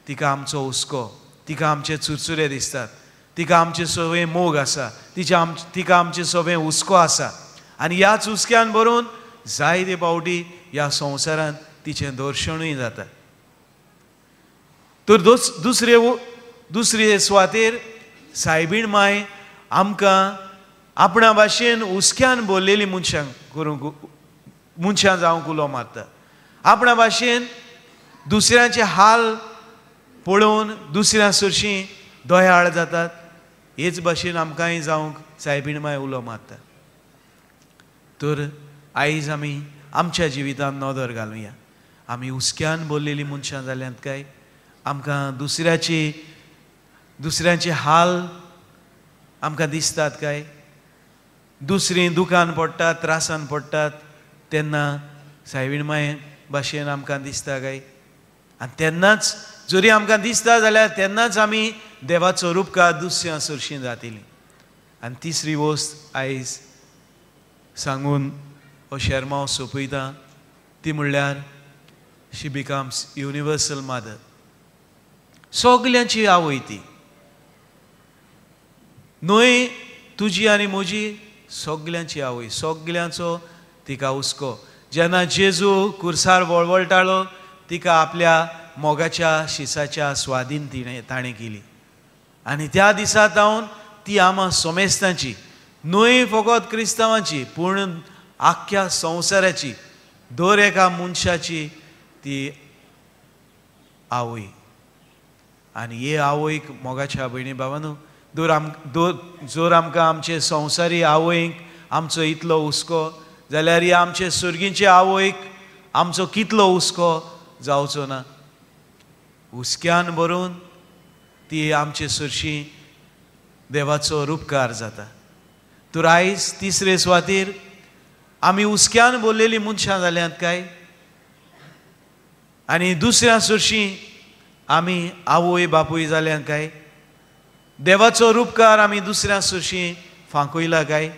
तिका आमचो हुस्को, तिका आमचे चुरचुरे दिसतात, तिका आमचे सगळे मोग आसा, तिका आमचे सगळे हुस्को आसा. आनी ह्याच हुस्क्यान भरून जायते फावटी ह्या संवसारांत तिचें दर्शनूय जाता. तर दुसरे सुवातेर सायबीण माय आमकां आपणा भाशेन हुस्क्यान भरलेली मनशां करूंक, मनशां जावंक उलो मारता. आपणा भाशेन दुसऱ्यांचे हाल पळोवन दुसऱ्या सरशीं दयाळ जातात, हेच भाशेन आमकांय जावंक सायबीण माय उलो मारता. तर आयज आमी आमच्या जिवितांत नदर घालुया. आमी हुस्क्यान भरलेली मनशां जाल्यांत काय आमकां दुसऱ्यांचे हाल आमकां दिसतात काय? दुसरीं दुखान पडटात, त्रासान पडटात तेन्ना सायबीण माय भाशेन आमकां दिसता काय? आनी तेन्नाच जरी आमकां दिसता जाल्यार तेन्नाच आमी देवाचो रुपकार दुसऱ्या सरशीं जातली. आनी तिसरी वस्त आयज सांगून हो शेरमांव सोंपयता ती म्हणल्यार शी बिकम्स युनिवर्सल मदर. सगल्यांची आवय ती, न्हय तुजी आनी म्हजी, सगल्यांची आवय, सगल्यांचो तिका हुस्को. जेन्ना जेजू कुर्सार वळवळटालो तिका आपल्या मोगाच्या शिसाच्या स्वाधीन ताणें केली. आनी त्या दिसा जावन ती आमा सोमेस्तांची, न्हय फकत क्रिस्तांवांची पूण आख्ख्या संवसाराची, दर एका मनशाची ती आवय. आनी हे आवयक मोगाच्या भयणी बाबानू, जर आमकां आमचे संवसारी आवयक आमचो इतलो हुस्को जाल्यार हे आमचे सुर्गींचे आवयक आमचो कितलो हुस्को जावचो ना. हुस्क्यान भरून ती आमचे सरशी देवाचो रुपकार जाता. तर आयज तिसरे सुवातेर आमी हुस्क्यान भरलेली मनशां जाल्यांत काय? आनी दुसऱ्या सरशी आमी आवय बापूय जाल्यांत काय? देवाचो रुपकार आमी दुसऱ्या सरशी फांकयला काय?